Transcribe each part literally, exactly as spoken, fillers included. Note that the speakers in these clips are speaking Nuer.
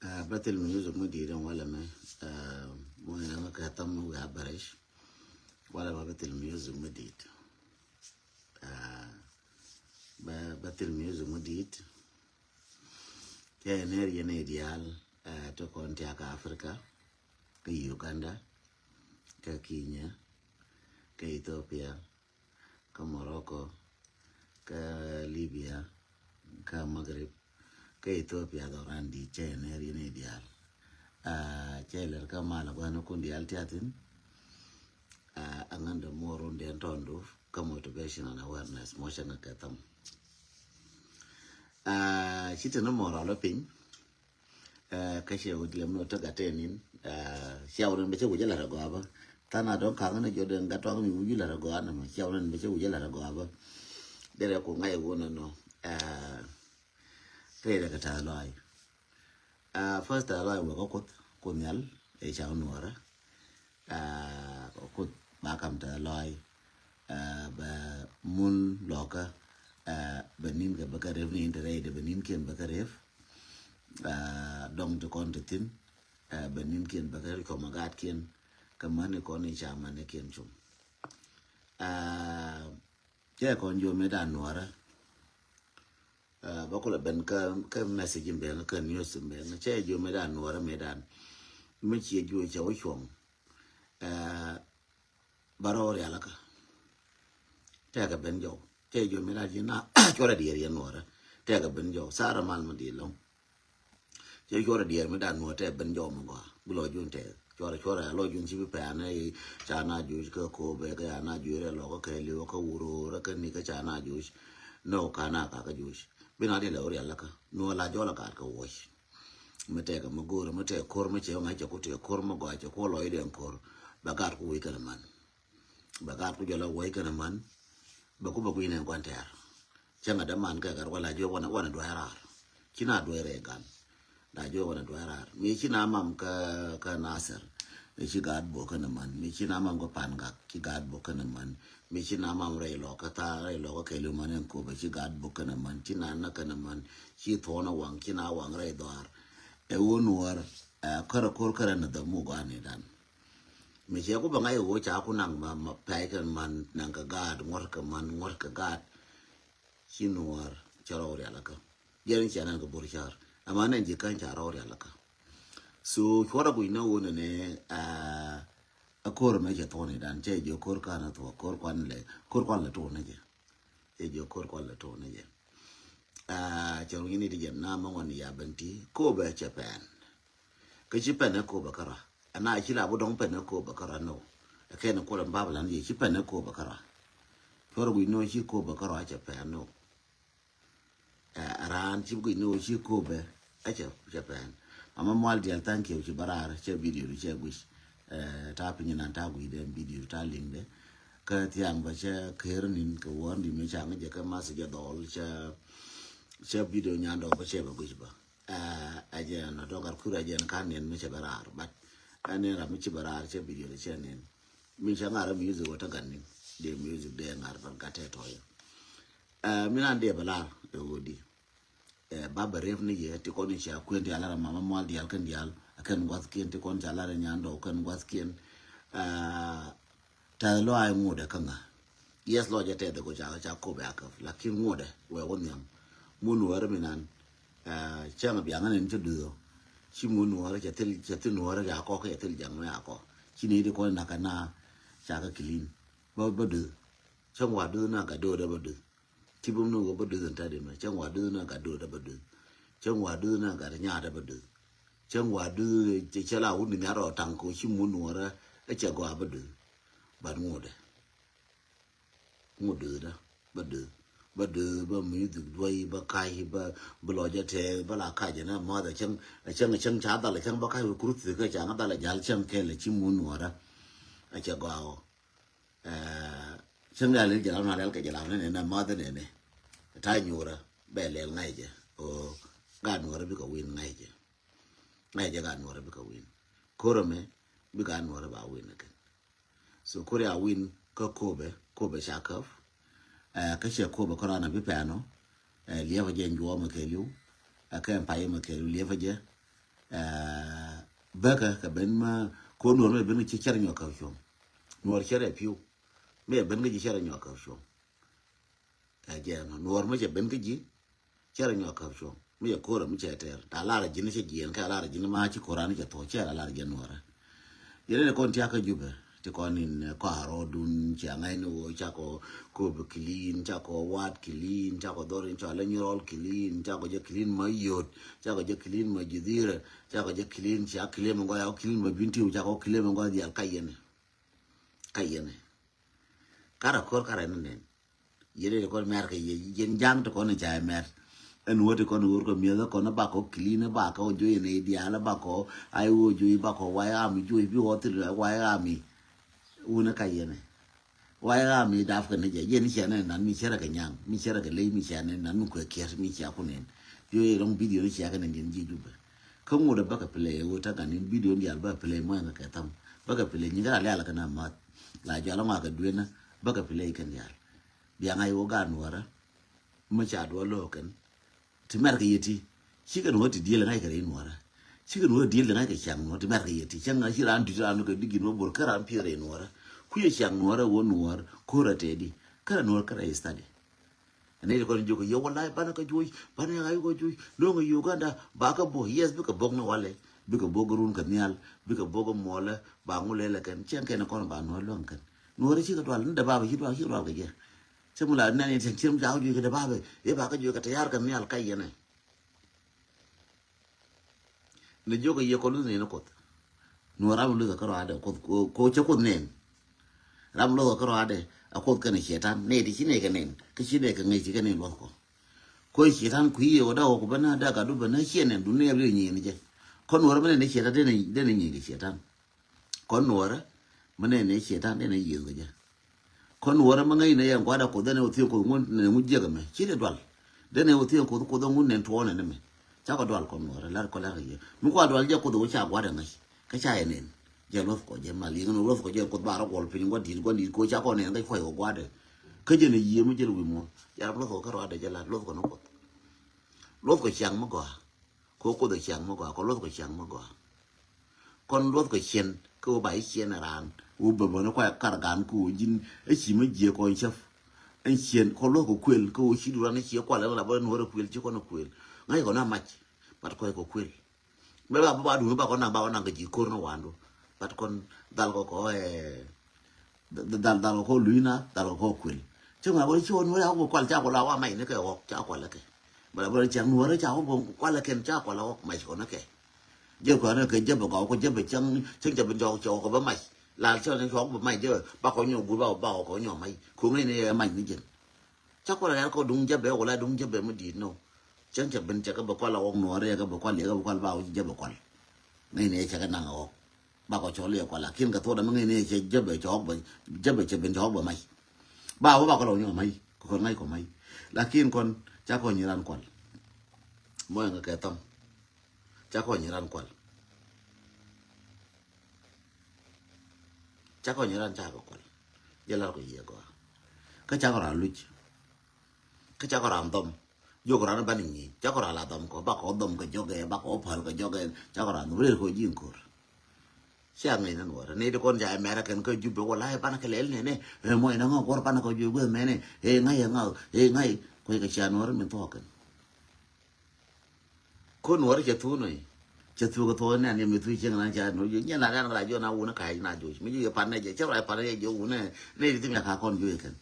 Ah, bä thil music mi di̱i̱t ɛn walɛ mɛ. Ah, mɔ in ɛmɛ kɛ tham mi wiaa bɛ rɛc. Walɛ bä bä thil music mi di̱i̱t. Ah, bä, bä thil music mi di̱i̱t. Cɛ nɛr yɛn i̱ diaal, ah, ti kɔn tiak Africa, kä Uganda, kä Kenya, kä Ethiopia, kä Morocco, kä Libya, kä Maghrib, kä Ethiopia dhɔran di̱i̱t cɛ nɛr yɛn i̱ diaal. Ah, cɛ lɛr kä mal a gua̱n kun diaal tiathin. Ah, aŋän dɛ muɔr run diɛn tɔndu kä motivation and awareness mɔ cɛ ŋä kɛ tham. Ah, ci tin muɔr rɔ lɔ piny. Ah, kä cɛ wut lem ni wut tä gatɛ nin. Ah, cɛ wut ni bɛ cɛ wut jɛ lat a gɔaa bä. Than a dɔŋ kaŋ ni jɔ den gat tɔŋ mi wut jɛ lat a gɔaa ni mɛ. Cɛ wut ni bɛ cɛ wut jɛ lat a gɔaa bä. Derɛ ku ŋa̱c wun ni nɔ. Ah, rɛy rɛ kɛ ta̱a̱ lɔac. Ah, first ta̱a̱ lɔac wä kä Kuoth, Kuoth Nhial, ɛ ca nuɔrä. Ah, Kuoth ba kam ta̱a̱ lɔac. Ah, bɛ mun lɔkä. Ah, bɛ nin kɛ bɛ kä rep ni in te rɛy de bɛ nin kiɛn bɛ kä rep. Ah, dɔŋ ti kɔn ti thin. Ah, bɛ nin kiɛn bɛ kä rep kɔmɛ gaat kiɛn. Kä mani kɔn in ca mani kiɛn cum. Ah, cɛ kɔn jomɛ dan nuɔrä. Ah, bä kulɛ ben kä, kä message in ben, kä news in ben. Cɛ jomɛ dan nuɔrä mɛ dan. Mi ciɛ juɛ cɛ wä cuɔŋ. Ah, bä rɔ rial kä. Tɛkɛ ben jɔw. Cɛ jomɛ dan ci na cuɔrɛ diɛr yɛ nuɔrä. Tɛkɛ ben jɔw. Sara mal ma di lɔŋ. Cɛ cuɔrɛ diɛr mi dan nuɔrä tɛ ben jɔw mi gɔa. Bi lɔ jun tɛ. Cuɔrɛ, cuɔrɛ a lɔ jun ci bi pɛn ɛ ca na juc kä Kobɛ kä ya na juc rɛ lɔ kä kɛ liwä kä wuror kä ni kä ca na juc. No ka na ka kä juc. Bi na di lɛ wä rial kä. Nuɔrä la jɔl a gat kä wuɔc. Mi tɛkɛ mi go̱o̱rä mi tɛk ko̱r mi cɛ ŋa̱c cɛ ku tɛk ko̱r mi gɔaa cɛ ku lɔc dɛn ko̱r. Bɛ gat ku wi̱i̱ kɛn man. Bɛ gat ku jɔl a wuɔc kɛn man. Bɛ ku bɛ gui̱n ɛn gua̱n tɛɛr. Cäŋ a däman kɛ gat wala jiök wanɛ, wanɛ dua̱a̱c raar. Ci na dua̱a̱c rɛy gan. Da jiök wanɛ dua̱a̱c raar. Mi ci na mam kä, kä Nasir. Mi ci gat bok kɛn man. Mi ci na mam kä Pangak. Ci gat bok kɛn man. Mi ci na mam rɛy lɔk kä thaar, rɛy lɔk kä kɛɛliw man ɛn Kobɛ. Ci gat bok kɛn man. Ci na na kɛn man. Ci thuɔ̱n a waŋ. Ci na waŋ rɛy dhɔaar. Ɛ wä nuɔr. Ɛ kärɛ ko̱r kärɛ ni dhɔm muk gɔaa ni dan. Mi cɛ ku bɛ ŋa̱c ɣöö ca ku naŋ ma, ma pɛc kɛ man, naŋ kɛ gaat, ŋuɔ̱t kɛ man, ŋuɔ̱t kɛ gaat. Ci nuɔɔr cɛ rɔw rial kä. Jɛn cɛ naŋ kɛ bor car. Ama nɛn ji̱ ka̱n ca rɔw rial kä. So cuɔrɛ guic ni ɣöö nɛnɛ, ah, a ko̱r mɛ cɛ thuɔ̱k ni dan, cɛ ji̱ ko̱r kan a thuɔ̱k, ko̱r kuan lɛ, ko̱r kuan lɛ tuɔ̱k ni jɛ. Cɛ ji̱ ko̱r kuan lɛ tuɔ̱k ni jɛ. Ah, cɛ runy ni ti jɛ na mɛ ŋuan ya ben ti, Kobɛ cɛ pɛn. Kä ci pɛn ɛ Kobɛ kärɔa. Ɛn a ci la bi dɔ̱ŋ pɛn ɛ Kobɛ kärɔa nɔ. Ɛ kɛn kuɔl ɛn Babilɔn yɛ ci pɛn ɛ Kobɛ kärɔa. Cuɔr wi̱c nɔ ci Kobɛ kärɔa cɛ pɛn nɔ. Ɛ raan ci wi̱c nɔ ci Kobɛ ɛ cɛ, cɛ pɛn. Mama Mual Dial, thank you, ci bä raar, cɛ video du cɛ guic. Ɛ, ta piny nan ta guic den video ta liŋ de. Kä thiaŋ bä cɛ ker nin kɛ wä ni mi ca ŋä jɛ kä mas jɛ dhɔl cɛ, cɛ video nyan dɔk bä cɛ bä guic bä. Ɛ, ɛ jɛ nɔ dɔk ar kur ɛ jɛ ni kan nin mi cɛ bɛ raar, but ɛ ni ram mi ci bɛ raar cɛ video de cɛ nin. Mi cɛ ŋar music wä ta gan nin. De music de ŋar bä gat tɛ tɔyɛ. Ɛ, mi nan de bɛ lar ɛ wä di. Ɛ, ba bɛ rep ni yɛ ti kɔn in cia kuɛn ti alar ɛ Mama Mual Dial kɛn dial. Ɛ kɛn guath kiɛn ti kɔn cia lar ɛ Nyandɔw kɛn guath kiɛn. Ɛ, tɛth lɔ a ŋot ɛ kä ŋa. Yes, lɔ jɛ tɛth ɛ ko ca, ca Kobɛ a käp. Lakin ŋot ɛ wɛ wä nhiam. Mun wä rɛ mi nan. Ɛ, cäŋ biaŋ ni ti duth ɔ. Ci mun wä rɛ cɛ thil, cɛ thil wä rɛ ya kɔ kɛ cɛ thil jaŋ mɛ ya kɔ. Ci ni ti kɔn na kɛ na ca kɛ clean. Bä, bä duth. Cäŋ wa duth na ka do̱o̱dä bä duth. Ti bum ni wä bä duth in ta̱t imɛ. Cäŋ wa duth na ka do̱o̱dä bä duth. Cäŋ wa duth na ka nyaatdä bä duth. Cäŋ wa duth cɛ, cɛ la wut ni nhiar rɔ taŋ ko ci mun nuɔrä ɛ cɛ gɔaa bä duth. But ŋotdɛ. Ŋot duth dä bä duth. Bä duth bä music duɔy bä kac bä, bä lɔ jɛ tɛ bä la kac jɛ na math ɛ cäŋ, ɛ cäŋ, ɛ cäŋ ca dhal ɛ cäŋ bä kac wä kuruth thikä ca ŋä dhal ɛ jal cäŋ kɛl ɛ ci mun nuɔrä ɛ cɛ gɔaa ɔ. Ɛ, cäŋ rial i̱ jɛ lam na rial kɛ jɛ lam ni nɛ, nɛ math nɛ nɛ. Ta nyuurä bɛ lɛl ŋa̱c jɛ. O, gaat nuɔrä bikɛ win ŋa̱c jɛ. Ŋa̱c jɛ gaat nuɔrä bikɛ win. Ko̱rä mɛ bi gaat nuɔrä ba win kɛn. So ko̱rä a win kä Kobɛ, Kobɛ ca käp. Ɛ, kä cɛ Kobɛ kä rɔana bi pɛn ɔ. Ɛ, liɛpä jɛ njuɔmɛ kɛ liw. Ɛ, kɛ payɛ mɛ kɛ liw liɛpä jɛ. Ɛ bäkä kɛ ben ma ko nuɔr mɛ ben kɛ ci cɛr nyɔk kɛ cuɔm. Nuɔr cɛr ɛ piu mɛ ben kɛ ci cɛr nyɔk kɛ cuɔm. Ɛ jɛ ma nuɔr mɛ cɛ ben kɛ ji cɛr nyɔk kɛ cuɔm. Mi cɛ korɛ mi cɛ tɛr ta lar ji̱n cɛ jiɛn kɛ lar ji̱n ma ci koran cɛ thɔ cɛ lar jiɛn nuɔrɛ. Yɛn ni kɔn tiakä Jubɛ ti kɔn in kɔarɔ dun cia ŋa̱c ni wo cakɔ kop clean cakɔ wat clean cakɔ dhɔr in cɔal nyirɔl clean cakɔ jɛ clean ma yot cakɔ jɛ clean ma jidhirɛ cakɔ jɛ clean cia clean ma gɔya clean ma bintiu cakɔ clean ma gɔya dial ka yɛn. Ka yɛn. Karɛ kor karɛ ni nen. Yɛn ri kɔn mɛr kɛ yɛ yɛn jaŋ ti kɔn ca mɛr. Ɛn wä ti kɔn wur kɔ miɛth kɔn bakɔ clean bakɔ joy ni dial bakɔ ai wo joy bakɔ wai ami joy bi wɔ thil wai ami. Wun ka yɛn. Wai ami daf kɛ ni jɛ yɛn cɛ ni nan mi cɛ rɛ kɛ nyaŋ mi cɛ rɛ kɛ ley mi cɛ ni nan mi kuɛ kiɛt mi cɛ ku nen. Yo yɛ rɔŋ video ni cɛ kɛ ni din ji Jubɛ. Kä ŋut ɛ bäkɛ play wä tä kan in video ni dial bäkɛ play mɔ ɛn kɛ tham bäkɛ play nyi kɛ ra lɛl kɛ na math. La jɔal ŋɔ kɛ duenä bäkɛ play kɛn dial. Biaŋ a i̱ wä gaat nuɔrä. Mi ca duɔ lo̱o̱k kɛn ti mɛr kɛ yɛ ti. Cikɛ nuɔrä ti diel ŋa̱c kɛ rɛy nuɔrä. Cikɛ nuɔrä diel ŋa̱c kɛ ciaŋ nuɔrä ti mɛr kɛ yɛ ti ciaŋ ŋa̱c ci raan dui̱t raan kɛ digin wä bor kä raan piɛ rɛy nuɔrä. Kui̱ ɛ ciaŋ nuɔrä wä nuɔr ko̱rä tɛɛdi kä rɛ nuɔr kä rɛy study. Ɛn nɛy ti kɔn jiök kɛ yɛ wä la̱c banɛ kɛ juɔc banɛ ŋa̱c kɛ juɔc lo̱ŋ kɛ Uganda ba kɛ bo̱k yes bikɛ bo̱k ni walɛ. Bikɛ bo̱k run kɛ nhial bikɛ bo̱k muɔlɛ ba ŋulɛ lɛ kɛn ciɛŋ kɛn kɔn ba nuɔr luäŋ kɛn. Nuɔr cikɛ dual ni dɛ babɛ ci dual cikɛ dual kɛ jɛ. Cä mi la nɛn in cieŋ cieŋ mi ca wä juɔc kɛ dee babɛ i̱ ba kä juɔc kɛ te ya̱r kɛ nhial ka yɛnɛ. Ni jiök kɛ yɛ kɔ luth nɛn kuoth. Nuɔr ram luth kɛ rɔadɛ kuoth ko cä kuoth nɛn. Ram luth kɛ rɔadɛ a kuoth kɛn cietan nɛy ti ci nɛy kɛ nɛn kä ci nɛy kɛ ŋäc ci kɛ nɛn luɔth kɔ. Ko cietan kui̱ yɛ wä dak wä ku bä na dak a du bä na ciɛ nɛn du nɛy ri nyin jɛ. Kɔ nuɔr mi nɛn cietan denɛ nyin kɛ cietan. Kɔn nuɔrä mi nɛn ɛ cietan denɛ yiëth kɛ jɛ. Kɔn nuɔrä mi ŋäc nɛ yɛn gua̱dɛ kuoth ɛn ɛ wä thiee kuoth ŋun nɛ ŋu jiɛk ɛmɛ ci dɛ dual. Denɛ wä thiee kuoth kuoth ŋun nɛn tuɔɔnɛ ni mɛ. Cakɔ dual kɔn nuɔrä lar kɔ lar kɛ yɛ mi kua dual jɛ kuoth wä ca gua̱dɛ ŋäc kä ca yɛ nɛn. Jɛ luɔth kɔ jɛ mal yiëk ni luɔth kɔ jɛ kuoth barä guɔl piny gua̱di̱t gua̱di̱t ko cakɔ nɛn kä kuac kɔ gua̱dɛ. Kä jɛ ni yiëë mi jɛ wi̱i̱ muɔ̱th jɛ rap luɔth kɔ kä ruaadɛ jɛ lat luɔth kɔ ni kuoth. Luɔth kɔ ciaŋ mi gɔaa. Ko kuoth ɛ ciaŋ mi gɔaa kɔ luɔth kɔ ciaŋ mi gɔaa. Kɔn luɔth kɛ ciɛn kä wä ba i̱ ciɛn ɛ raan wä bä bä ni kuay kar gan kä wä ji̱n ɛ ci mä jiɛ kɔn cäp. Ɛn ciɛn kɔ luɔth kɛ kuël kä wä ci duran i̱ ci kual ɛn la bä nuɔr ɛ kuël ci kɔn ɛ kuël. Ŋa̱c kɔn a mac. Bat kɔc kɛ kuël. Mɛ ba ba duun ba kɔn naŋ ba kɔn naŋ kɛ ji̱ ko̱r ni wandu. Bat kɔn dhal kɔ kɔ ɛ Dhal dhal kɔ luina dhal kɔ kuel. Cɛ ŋa bä ci wä nuɔrɛ a wä kual ca kual a wa mac ni kɛ ɣɔk ca kual kɛ. Bala bä cɛ nuɔrɛ ca wä kual kɛn ca kual a ɣɔk mac kɔn kɛ. Jɛ kuan kɛ jɛ bä gɔw kɔ jɛ bä cɛŋ cɛŋ jɛ bä jɔk cɛ ɣɔk bä mac. Lal cɛ ni cɔk bä mac jɛ ba kɔ nyɔ gur ba ba kɔ nyɔ mac. Ko ŋäc ni yɛ mac ni jɛn. Ca kual kɛ kɔ duŋ jɛ bɛ wala duŋ jɛ bɛ mi diit nɔ. Cɛŋ cɛ ben cɛ kɛ bä kual a ɣɔk nuɔrɛ kɛ bä kual yɛ kɛ bä kual ba wä jɛ bä kual. Ŋäc ni yɛ cɛ kɛ naŋ a ɣɔk. Bakɔ cɔl iɛ kual lakin kɛ thok dama ŋäcni cɛ jɛbɛ cɔk bɛ jɛbɛ cɛ ben cɔk bɛ mac. Ba wä bakɔ lɔ nyɔ mac kɔ kɔn ŋa̱c kɔ mac. Lakin kɔn ca kɔ nyi ran kual. Mɔ ɛŋɛ kɛ thɔm. Ca kɔ nyi ran kual. Ca kɔ nyi ran ca kɔ kual. Jɛ lar kɔ yiɛ gɔaa. Kä ca kɔ ran luc. Kä ca kɔ ran dhɔm. Jok ran ban nyi ca kɔ ran la dhɔm kɔ bakɔ dhɔm kɛ jɔkɛ bakɔ pal kɛ jɔkɛ ca kɔ ran dhɔm rer kɔ jiŋ kor. Cia ŋäc ni nuɔrɛ ni ti kɔn ca American kä Jubɛ wala ɛ ban kɛ lɛl nɛnɛ. Ɛ mɔc na ŋa kuɔr ban kɔ juɛ guɛ mɛnɛ ɛ ŋa̱c ɛ ŋa̱c ɛ ŋa̱c. Kuec kɛ cia nuɔrɛ min thuɔk kɛn. Ko nuɔrɛ cɛ thuk nɔy. Cɛ thuk kɛ thuɔk nɛn yɛ mi thuk cieŋ na ca nuɔrɛ jiɛ nyɛ la nɛn kɛ la jiɔ na wunɛ ka̱c na joc mi jiɛ pan nɛ jɛ cɛ ruac pan nɛ jɛ wunɛ. Nɛ ti thim ya ka kɔn juɛ kɛn.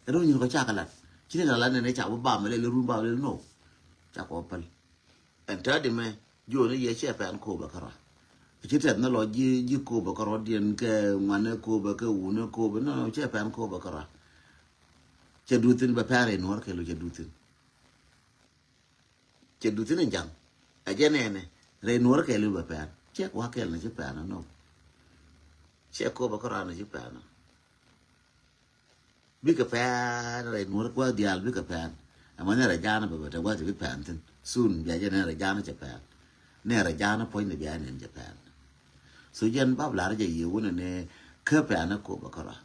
Ɛ dɔ̱ŋ nyin kɔ ca kɛ lat ci ni kɛ la nɛn ɛ ca bi bam lɛl run bam lɛl nɔ. Ca kɔ päl. Ɛn täätdi mɛ jiöni yɛ cɛ pɛn Kobɛ kärɔa. Ci tɛth ni lɔ ji̱ ji̱ Kobɛ kärɔa diɛn kɛ ŋuanɛ Kobɛ kɛ wunɛ Kobɛ nɔ nɔ cɛ pɛn Kobɛ kärɔa. Cɛ duth thin bɛ pɛn rɛy nuɔr kɛl cɛ duth thin. Cɛ duth thin in jaŋ. Ɛ jɛ nɛnɛ rɛy nuɔr kɛl bɛ pɛn cɛ kua kɛl ni ci pɛn nɔ. Cɛ Kobɛ kärɔa ni ci pɛn nɔ. Bikɛ pɛn rɛy nuɔr kua̱r diaal bikɛ pɛn. Ɛmɔ nɛ rɛ ja̱a̱n bɛ bɛ tɛ gua̱th ti bi pɛn thin. Sun bia jɛ nɛ rɛ ja̱a̱n cɛ pɛn. Nɛ rɛ ja̱a̱n puɔ̱ny ni bia nɛn cɛ pɛn. So jɛn bab lar jɛ yie wunɛ ni kä pɛn ɛ Kobɛ kärɔa.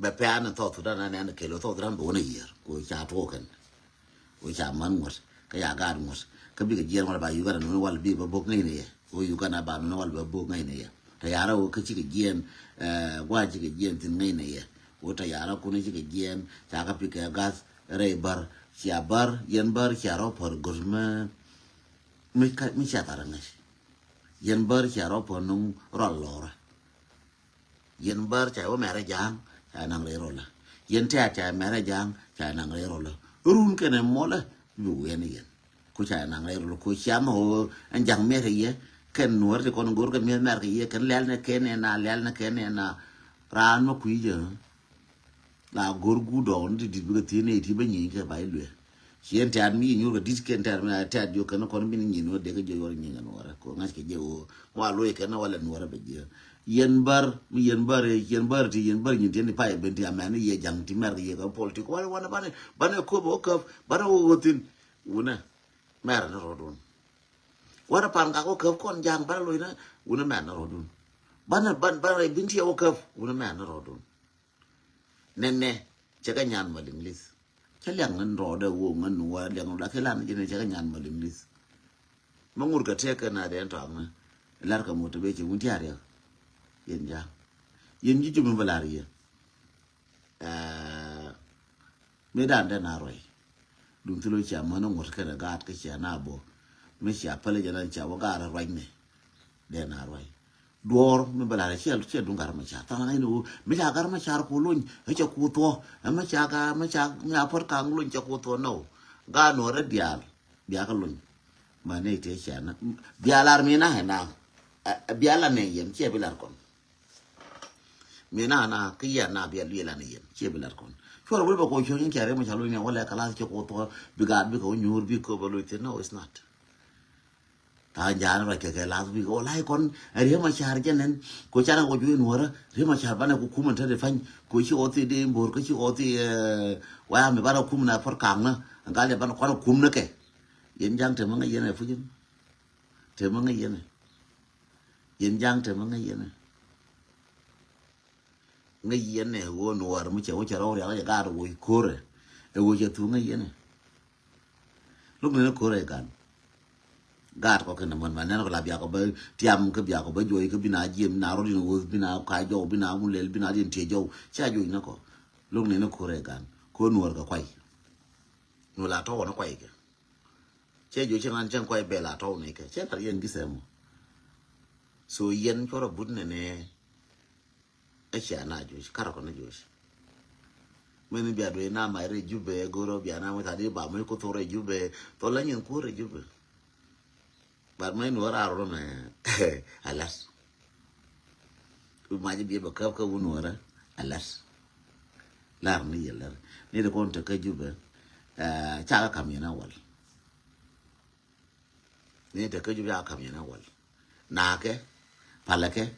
Bɛ pɛn ɛ South Sudan ɛ nɛn kɛl ɛ South Sudan bɛ wunɛ yiër. Ko ca tuɔɔk kɛn. Ko ca man ŋuɔ̱t. Kä ya gaat ŋuɔ̱t kä bikɛ jiɛɛn wal ba Uganda nuni wal bi bä bok ŋäcnɛ yɛ. Ɣöö Uganda ba nuni wal bä bok ŋäcnɛ yɛ. Tɛ ya̱rä ɣöö kä cikɛ jiɛɛn, eh, gua̱a̱ cikɛ jiɛɛn thi̱n ŋäcnɛ yɛ. Ɣöö tɛ ya̱rä kun cikɛ jiɛɛn ca kä pikɛ gath rɛy bär, cia bär, yɛn bär cia rɔ pär go̱r mi, mi ca, mi cia thar ŋäc. Yɛn bär cia rɔ pär nuŋ rɔl lɔrä. Yɛn bär ca wä mɛrɛ ja̱a̱ŋ ca naŋ rɛy rɔlä. Yɛn tɛ̈t ca mɛrɛ ja̱a̱ŋ ca naŋ rɛy rɔlä. Run kɛnɛ mɔlä bi wɛn yɛn. Ku ca naŋ rɛy rɔlä ku cia mɛ wä ɛn ja̱ŋ miɛt yɛ. Kɛn nuɔr ti kɔn go̱r kɛ miɛt mɛr kɛ yɛ kɛn lɛl nɛ kɛn nɛ na lɛl nɛ kɛn nɛ na. Raan mɛ kui̱ jɛ. La go̱r guut dɔɔk ni ti di̱t bikɛ thiee nɛy ti bä nyieny kɛ ba iluɛ. Ci ɛn tɛ̈t mi yi nyuur kɛ di̱t kɛn tɛ̈t mi a tɛ̈t jiök kɛn kɔn bi ni nyieny wä dee kɛ jiök yuɔr nyieny kɛn wä rɛ kɛ ŋa̱c kɛ jiɛ wä. Ŋua loc kɛn wä lɛ nuɔrɛ bɛ jiɛ. Yɛn bär mi yɛn bär yɛn bär ti yɛn bär nyin ti ni pay ben ti amɛn ni yɛ ja̱ŋ ti mɛr kɛ yɛ kɛ pol ti kɛ wä wä banɛ banɛ kop wä käp banɛ wä wä thin. Wunɛ mɛr ni rɔdun. Wä pan kak wä käp kɔn ja̱ŋ banɛ loc ni wunɛ mɛr ni rɔdun. Banɛ banɛ bin ti wä käp wunɛ mɛr ni rɔdun. Nɛnɛ cɛ kɛ nyan mal English. Cɛ liaŋ ni rɔɔdɛ woo ŋän ni wä liaŋ ni wä liaŋ ni jɛ nɛ cɛ kɛ nyan mal English. Mä ŋur kɛ tɛk kɛ na dɛn tɔak ni lar kɛ motivation wun ti a riɛk. Yɛn ja̱ yɛn ji̱ jumi bä lar yɛ. Ɛɛ, mi dan dɛ na ruac. Dun thilo cia män ŋuɔ̱t kɛnɛ gaat kä cia na bo. Mi cia päl jɛ nan cia wä gaat ruac ni. Dɛ na ruac. Duɔɔr mi bɛ lar cia cia dun gar ma car thaŋ ni wä mi cia gar ma car ku luny ɛ cia ku thuɔ ɛ ma cia ga ma cia mi a pɔt kaŋ luny cia ku thuɔ nɔ. Gaat nuɔr ɛ diaal bia kä luny. Ma ni te cia na bia lar mi na ɛ na bia lar ni yɛm cia bi lar kɔn. Mi na na ki yɛ na bia luiɛ lan yɛn cie bi lat kɔn. Cuɔr wul bɛ kɔ cuɔr nyin kiari ma ca luiɛ ni wala kala ci kɔ tɔ bi gaat bi kɔ nyuur bi kɔ bɛ luiɛ thin. No, it's not. Ta jaan rɔ kɛ kɛ last week wala kɔn ri ma car jɛnɛn ko cara kɔ juin wara ri ma car bana ku kuma ta de fan ko ci ɔti de bor ko ci ɔti. Wa mi bara kum na por kang na gal de bana kɔn kum na kɛ. Yɛn jang te ma nga yɛn ɛ fujin. Te ma nga yɛn ɛ. Yɛn jang te ma nga yɛn ɛ. Ŋäc yɛn ɛ ɣöö nuɔɔr mi cɛ wä cɛ rɔw rial ɛ gaat ɛ woc ko̱rɛ. Ɛ woc ɛ thuk ŋäc yɛn ɛ. Luk ni ni ko̱rɛ ɛ gan. Gaat kɔ kɛn ɛ män ma nɛn kɔ la biakɔ bä tiam kä biakɔ bä juɔc kä bina jiɛm bina rɔt in wuth bina ka jɔw bina mun lɛl bina diɛn tiɛ jɔw. Cia juɔc ni kɔ. Luk ni ni ko̱rɛ ɛ gan. Ko̱ nuɔɔr kɛ kuay. Nuɔɔr la tɔwɔ ni kuay kɛ. Cɛ juɔc cɛ ŋan cɛ kuay bɛ la tɔw ni kɛ. Cɛ lar yɛn gi sɛm. So yɛn cuɔrɔ but nɛnɛ. Ɛ cia na juɔc karɔ kɔn juɔc. Mɛn bia duɔc na ma rɛ Jubɛ goro bia na mɛ tadi ba mɛ ko thorɛ Jubɛ thɔ la nyin ko rɛ Jubɛ. But mɛ nuɔr a rɔ mɛ alas. Bi mac bi bɛ käp kä wun nuɔrɛ alas. Lar ni yɛ lar ni de kɔn te kä Jubɛ. Ca kä kam yɛn a wal. Ni te kä Jubɛ ca kä kam yɛn a wal. Naakɛ palɛ kɛ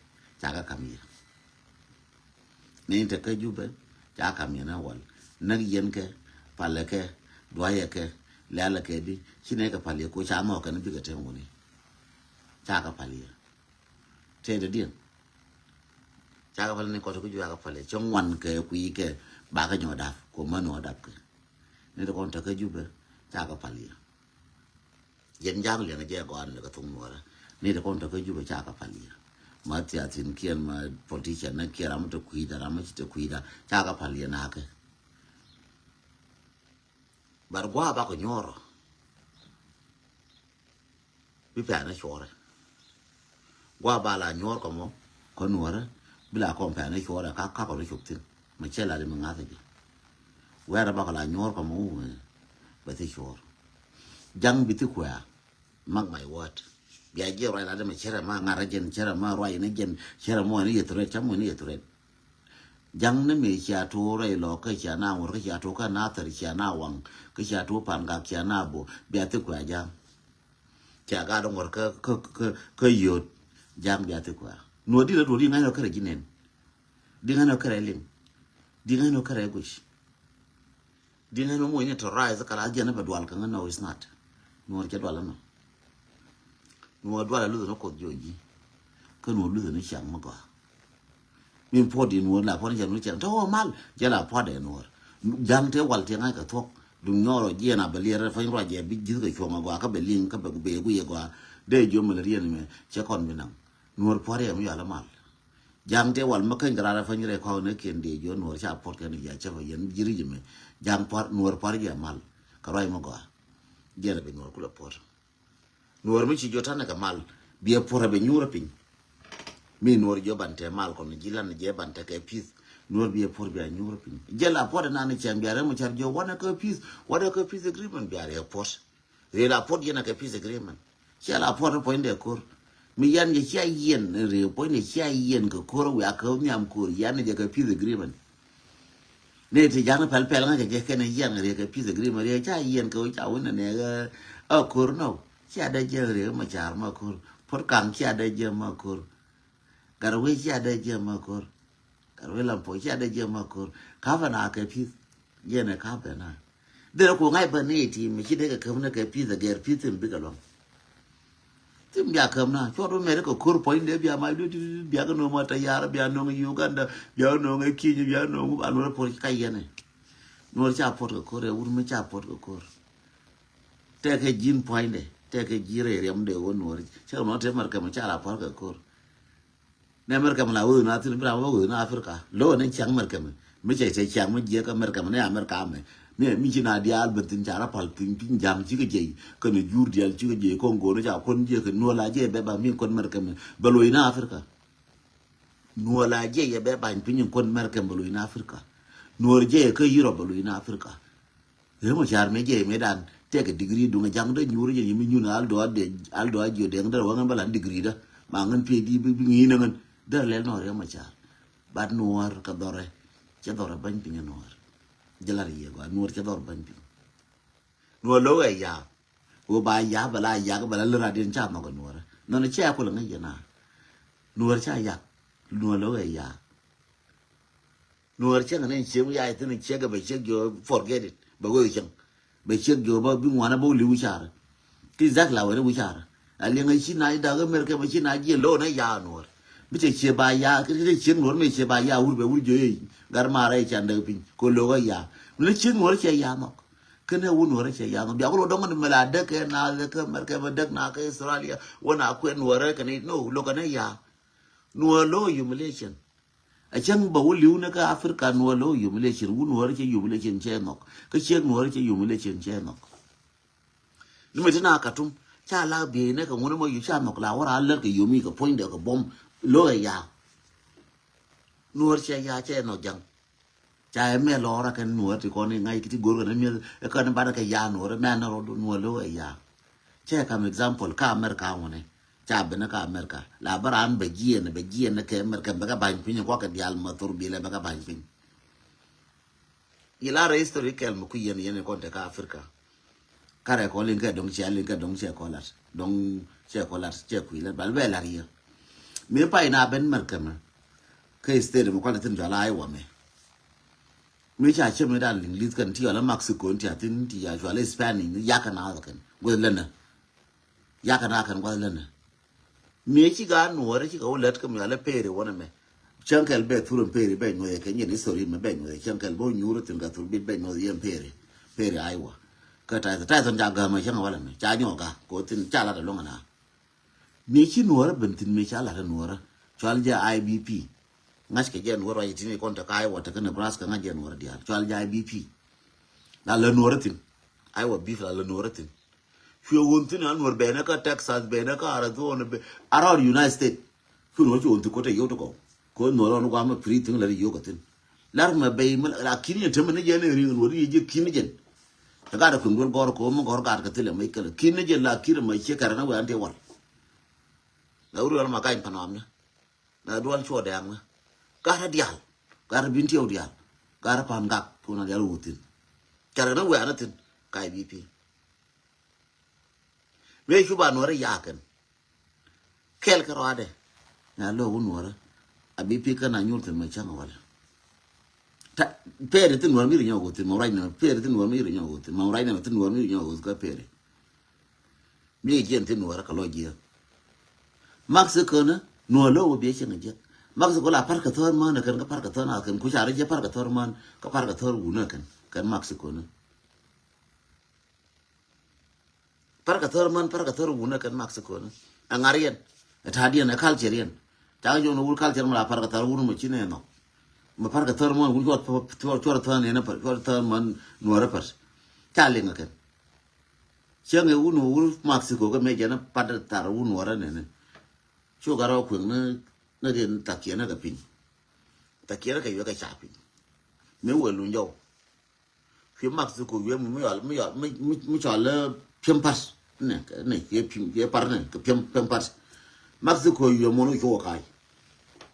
ca kä kam yɛ. Ni te kä Jubɛ ca kä kam yɛn a wal. Näk yɛn kɛ palɛ kɛ duayɛ kɛ lɛalɛ kɛ di ci nɛ kɛ pal yɛ ko ca mɔkɛ ni bikɛ te wuni. Ca kä pal yɛ. Te de diɛn ca kä pal ni kɔt kä Jubɛ ca kä pal yɛ cɛ ŋuan kɛ kui̱ kɛ bakɛ nyɔ dap ko män wä dap kɛ. Ni te kɔn te kä Jubɛ ca kä pal yɛ. Yɛn ja̱a̱ŋ liɛŋ jɛ gɔaa ni kɛ thok nuɔrä. Ni ti kɔn tɔ̱ kä Jubɛ ca kɛ pal yɛ. Ma thiathin kiɛn ma politician ni kiɛn ram mi te kui̱da ram mi ci te kui̱da ca kɛ pal yɛ nakɛ. But gua̱a̱ bakɔ nyuɔrɔ. Bi pɛn ni cuɔrɛ. Gua̱a̱ ba la nyuɔr kɔ mɔ kɔ nuɔrä bi la kɔn pɛn ni cuɔrɛ ka kakɔ ni cop thin. Ma cɛ la di mi ŋa̱th jɛ. Wɛrɛ bakɔ la nyuɔr kɔ mɔ wumɛ bɛ thi cuɔr. Ja̱ŋ bi thi kuɛ̈ɛ̈. Mark my word. Bia jiɛ ruac la di mi cɛrɛ ma ŋa̱rä jɛn cɛrɛ ma ruac ni jɛn cɛrɛ mɔ ni yɛ thuret cɛ mɔ ni yɛ thuret. Ja̱ŋ ni mi cia tuur rɛy lɔ kä cia na ŋuɔr kä cia tuur kä na thɛr cia na waŋ kä cia tuur pan gak cia na bo bia thi kuɛ̈ɛ̈ ja̱ŋ. Cia gat ŋuɔr kä kä kä kä yot. Ja̱ŋ bia thi kuɛ̈ɛ̈ nuɔr di rɛ duɔr di ŋa̱c nɔ kärɛ ji̱ nɛn. Di ŋa̱c nɔ kärɛ liŋ. Di ŋa̱c nɔ kärɛ guic. Di ŋa̱c nɔ moc ni tɔ rais kala jiɛn bɛ dual kä ŋa̱c nɔ is not. Nuɔr cɛ dual nɔ. Nuɔr dual a luth nɔ koth jo̱o̱c ji̱. Kä nuɔr luth nɔ ciaŋ mi gɔaa. Min puɔt di nuɔr la puɔt ni cɛ nuɔr cɛ tɔ wä mal jɛ la puɔt dɛ nuɔr. Ja̱ŋ te wal te ŋa̱c kɛ thuɔk. Duŋ nyɔɔr ɔ jiɛn a bɛ liɛr rɛ pany ruac jɛ bi ji̱th kɛ cuɔ̱ŋ a gɔaa kä bɛ liŋ kä bɛ bɛ guic a gɔaa. Dee jiö mɛ lɛ riɛn mɛ cɛ kɔn bi naŋ. Nuɔr pua̱r yɛ mi yɔal mal. Ja̱ŋ tëë wal mä käny kɛ raar ɛ pany rɛ kɔn nɛ kiɛn dee jiö nuɔr ca puɔt kɛn yɛ cɛ bɛ yɛn ji̱ ri̱c mɛ. Ja̱ŋ pua̱r nuɔr pua̱r yɛ mal. Kɛ ruac mɛ gɔaa. Jiɛn a bi nuɔr kulɛ puɔt. Nuɔr mi ci jiö tanɛ kɛ mal. Biɛ puɔr a bɛ nyuur a piny. Mi nuɔr jiö ban tɛ mal kɔn ji̱ lan jɛ ban tɛ kɛ pith. Nuɔr biɛ puɔr biɛ nyuur a piny. Jɛ la puɔt nan cɛn biɛ rɛ mɔ car jiö wanɛ kɛ pith. Wanɛ kɛ pith agreement biɛ rɛ puɔt. Rɛ la puɔt yɛn a kɛ pith agreement. Cɛ la puɔt puɔny dɛ kor. Mi yan jɛ cia yɛn rɛ puɔny dɛ cia yɛn kɛ kor wiak kɛ nhiam kor yan jɛ kɛ pith agreement. Ni ti ja̱ŋ pɛl pɛl ŋa̱ kɛ jɛ kɛn yiɛn riek kɛ peace agreement riek ca yiɛn kɛ wä ca wä nɛ nɛ ɣä. A kor nɔ cia dee jɛ riek ma car ma kor. Por kaŋ cia dee jɛ ma kor. Gat wee cia dee jɛ ma kor. Gat wee lam po cia dee jɛ ma kor. Ka bɛ na kɛ peace. Yɛn ɛ ka bɛ na. Derɛ ku ŋa̱c bä ni ti mi ci dee kɛ käm ni kɛ peace a gɛr peace in bikɛ luaŋ. Thim bia käm na cuɔt wä mɛri kɛ ko̱r puɔ̱nydɛ bia mac duet bia kɛ no̱o̱ŋ ma tayar bia no̱o̱ŋ Uganda bia no̱o̱ŋ Kenya bia no̱o̱ŋ a nuɔr puɔ̱r ka yɛnɛ. Nuɔr ca puɔt kɛ ko̱r ɛ wur mi ca puɔt kɛ ko̱r. Tɛkɛ ji̱n puɔ̱nydɛ tɛkɛ ji̱ rɛ riɛmdɛ wä nuɔr cɛ kɛ nuɔr te mɛr kɛmɛ ca la puɔ̱r kɛ ko̱r. Nɛ America mi la wee na thin bira wee na Africa lo ne chiang America mi mi che che chiang mi je ka America mi ne America mi mi mi chi na dial ben thin chara pal pin pin jam chi ke je ke ne jur dial chi ke je Congo ne cha kon je ke nuɔ la je be ba mi kon America mi ba lo na Africa. Nuɔ la je ye be ba pin kon America ba lo na Africa. Nuɔ je ke Europe ba lo na Africa. Ëë mɔ car mëë jɛ mëë dan tɛk degree duŋ a jaŋ dee nyuur jɛ yimi nyun al dɔa de al dɔa jiö dɛŋ dee wä ŋän bä lan degree dä ma ŋän PhD bi bi ŋi̱i̱n ŋän dee lɛl nɔɔr yɛ mɔ car. Bat nuɔɔr kɛ dhɔrɛ cɛ dhɔrɛ bäny piny nuɔɔr. Jɛ lar yɛ gɔaa nuɔɔr cɛ dhɔr bäny piny. Nuɔɔr lo̱k ɛ yaak. Wä ba yaak bɛ la yaak bɛ la lär adiɛn ca nhɔk ɛ nuɔɔr nɔn cɛ kul ŋäc yɛ na. Nuɔɔr ca yak nuɔɔr lo̱k ɛ yaak. Nuɔɔr cäŋ ni ciek mi yac thin ciek bɛ ciek jiɔ forget it bɛ wee cäŋ. Bɛ ciek jiɔ bä bi ŋuan bä wuli wicar. Ki zak la wen wicar. A liŋ a ci na dak mer kɛ bɛ ci na jiɛ lo̱w na ya nuɔɔr. Bi cɛ cie ba ya ki te ciek nuɔɔr mi cie ba ya wur bɛ wur jiɔ yei. Gar mara ican däk piny ko lo̱k a ya. Mi ni ciek nuɔɔr cɛ ya nhɔk. Kene wun nuɔɔr cɛ ya nhɔk bia ko lo dɔŋ ni mela däk kɛ na däk kɛ mer kɛ bɛ däk na kɛ Australia. Wä na kuɛ nuɔɔr kɛ ni no lo̱k a ne ya. Nuɔɔr lo̱k humiliation. A cäŋ bä wä li̱w ni kä Africa nuɔɔr lo̱k humiliation wun nuɔɔr cɛ humiliation cɛ nhɔk kä ciek nuɔɔr cɛ humiliation cɛ nhɔk. Ni mi ti na Katum ca la biey ni kɛ ŋun mɔ yu ca nhɔk la wä ra lät kɛ yumi kɛ puɔ̱nydɛ kɛ buɔ̱m lo̱k ɛ ya. Nuɔɔr cɛ ya cɛ nhɔk jaŋ. Ca ɛ mɛ lɔra kɛn nuɔɔr ti kɔn iŋac ki ti go̱r kɛn mi̱eth ikɛn banɛ kɛ ya nuɔɔr mɛ ni rɔdu nuɔɔr lo̱k ɛ ya. Cɛ kam example ka America ŋuɔnɛ ca ben ka America la bä raan bɛ jiɛn bɛ jiɛn kɛ America bɛ kɛ ba̱ny piny kuakɛ diaal ma thor bilɛ bɛ kɛ ba̱ny piny. Yi lar history kɛl mi ku yɛn yɛn kɔn te ka Africa. Karɛ kɔ liŋ kɛ dɔŋ cɛ liŋ kɛ dɔŋ cɛ kɔ lat dɔŋ cɛ kɔ lat cɛ kui̱ lat bal bɛ lar yɛ. Mi pay na ben America mɛ kɛ state mi kɔn te thin jɔla Iowa mɛ. Mi ca cɛ mi dan liŋ lith kɛn ti ɔla Mexico ti a thin ti a jɔla Hispanic ni yakɛ na kɛn guɛ lɛnɛ. Yakɛ na kɛn guath länä. Miɛ ci ka nuɔɔrɛ ci ka wä lät kä mi alɛ peri wänɛ mɛ. Cäŋ kɛl bɛ thur in peri bɛ nyuɔth kɛ nyin history mɛ bɛ nyuɔth cäŋ kɛl bä nyuur thin ka thur bit bɛ nyuɔth yɛn peri. Peri Iowa. Kä Tyson Tyson ca gämɛ cäŋ walɛ mɛ ca nyɔɔ ka ko thin ca lat alɔŋ na. Miɛ ci nuɔɔrɛ ben thin miɛ ca lat nuɔɔrɛ cual jɛ I B P. Ŋa̱c kɛ jɛ nuɔɔrɛ wa ci tini kɔn te ka Iowa te kä Nebraska ŋa̱c jɛ nuɔɔrɛ diaal cual jɛ I B P. La lä nuɔɔrɛ thin. Iowa beef la lä nuɔɔrɛ thin. Cuɛ wun thin a nuɔr bɛnɛ kä Texas bɛnɛ kä Arizona bɛ around United States. Cu nuɔr cu wun thin kote yiow ti kɔw. Ko nuɔr ɔn guam mɛ free thing la ri yiow kä thin. Lar mɛ bɛy mɛ la kin yɛn temɛ ni jɛn ri nuɔr ni jɛ kin ni jɛn. Ɛ gat kun duɔl gɔr ko mɛ gɔr gat kä thilɛ mɛ kɛlɛ kin ni jɛn la kin mɛ ciɛ kɛrɛ na wɛ an te wal. La wuri wal ma gany panam ni. Na duɔl cuɔ dɛɛŋ ni. Gat a dial. Gat a bin tiɛw dial. Gat a pan gak kuna dial wuthin. Kɛrɛ na wɛ an thin. Ka I B P. Mëë cu ba nuɔrä yakɛn. Kɛl kɛ rɔadɛ. Nya lo̱o̱k wä nuɔrä. A bi pi kän a nyuur thin mɛ cäŋ walɛ. Ta pɛɛri thin nuɔr mi ri nyɔk wä thin mɛ rɔy nɛ pɛɛri thin nuɔr mi ri nyɔk wä thin mɛ rɔy nɛ thin nuɔr mi ri nyɔk wä thin kä pɛɛri. Mi jiɛn thin nuɔrä kɛ lɔ jiɛ. Mexico ni nuɔr lo̱o̱k wä biɛ cäŋ jiɛ. Mexico la par kɛ thɔr män kɛn kä par kɛ thɔr na kɛn ku ca rɔ jiɛ par kɛ thɔr män kä par kɛ thɔr wun kɛn kɛn Mexico ni. Parkɛ thär män, parkɛ thär wun ɛ kɛn Mexico ni. Ɛ ŋa̱r yɛn. Ɛ ta̱a̱diɛn, ɛ culture yɛn. Cakɛ jɔn wur culture mɛ la parkɛ thär wun mɛ ci nɛ nhɔk. Mɛ parkɛ thär män wun cuɔt, cuɔt, cuɔt thär nɛn, cuɔt thär män nuɔrɛ pär. Ca liŋ ɛ kɛn. Cäŋ ɛ wun wur Mexico kɛ mɛ jɛn ɛ pat thär wun nuɔrɛ nɛn. Cu gat rɔ kueŋ ni, ni rin thakiɛn ni kɛ piny. Thakiɛn ni kɛ yuɛ kɛ ca piny. Mi wee luny jɔw. Kui̱ Mexico wi̱i̱ mi, mi yɔl, mi yɔl, mi, mi, mi cɔl, eh, piɛm pat. Nɛ, nɛ, kiɛ piɛm, kiɛ pat nɛ, kɛ piɛm, piɛm pat. Mexico wi̱i̱ muɔn wä cok ka̱a̱c.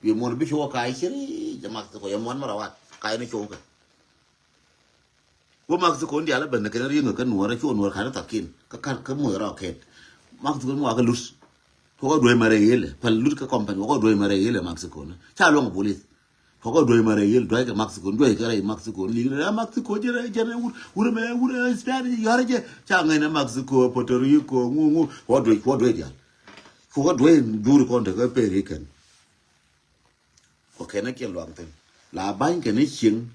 Wi̱i̱ muɔn bi cok ka̱a̱c ciri jɛ Mexico, yɛ muɔn mi rawat ka̱a̱c ni cok kɛ. Wä Mexico ni dial ben kɛn ri̱eŋ kɛ nuɔrɛ, cu nuɔr ka̱n thakin. Kä ka̱n kä muɔth rɔ kɛt. Mexico ni wa kɛ lut. Wä kɛ duec mɛrɛ yelɛ, pɛl lut kɛ company, wä kɛ duec mɛrɛ yelɛ Mexico ni. Ca luɔŋ polis. Kɔkɔ duec ma rɛy yel duec kɛ Mexico, duec kɛ rɛy Mexico, liŋ rɛy Mexico jɛ rɛy jɛ rɛy wur, wur mɛ, wur rɛy Spanish yɔr jɛ. Ca ŋɛn ɛ Mexico, Puerto Rico, ŋu, ŋu, kɔ duec, kɔ duec dial. Kɔ duec dur kɔn te kɛ peri kɛn. Kɔ kɛn ɛ kiɛn luaŋ thin. La ba̱ny kɛn ɛ cieŋ.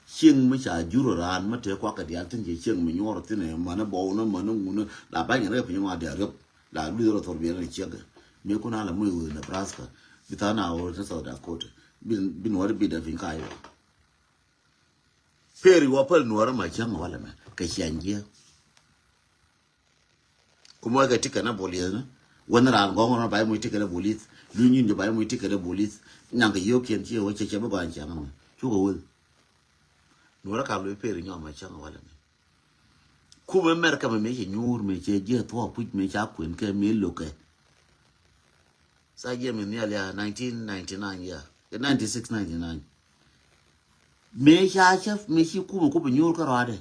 Cieŋ mi ca jur raan mi te kuak kɛ dial thin cɛ cieŋ mi nyuɔr thin ɛ mani bɔw ni mani ŋuni. La ba̱ny kɛn ɛ kɛ piny ŋuan dial riop. La luth rɔ thor biɛn ni ciek. Mi kun ala mui wuri Nebraska. Bi than a wuri ni South Dakota. Bi, bi nuɔri bi da piny ka Iowa. Peri wä päl nuɔri ma cäŋ walɛ mɛ kɛ ciaŋ jiɛ. Kumɔ kɛ tikɛ na bolith ni. Wän ran gɔŋ rɔ ba imuc tikɛ na bolith. Lu nyin jɔ ba imuc tikɛ na bolith. Nyaŋ kɛ yiokiɛn ci wä cɛ cɛ bi gɔn ciaŋ mɛ. Cukɛ wul. Nuɔri ka lu peri nyɔ ma cäŋ walɛ mɛ. Kumɛ America mɛ mëë cɛ nyuur mëë cɛ jiɛ thuɔɔk puc mëë ca kuën kɛ mëë lokɛ. Sa jiɛ mi nhial ya nineteen ninety-nine ya. Kɛ ninety-six ninety-nine. Mëë ca cä mëë ci kumɛ kupɛ nyuur kä rɔadɛ.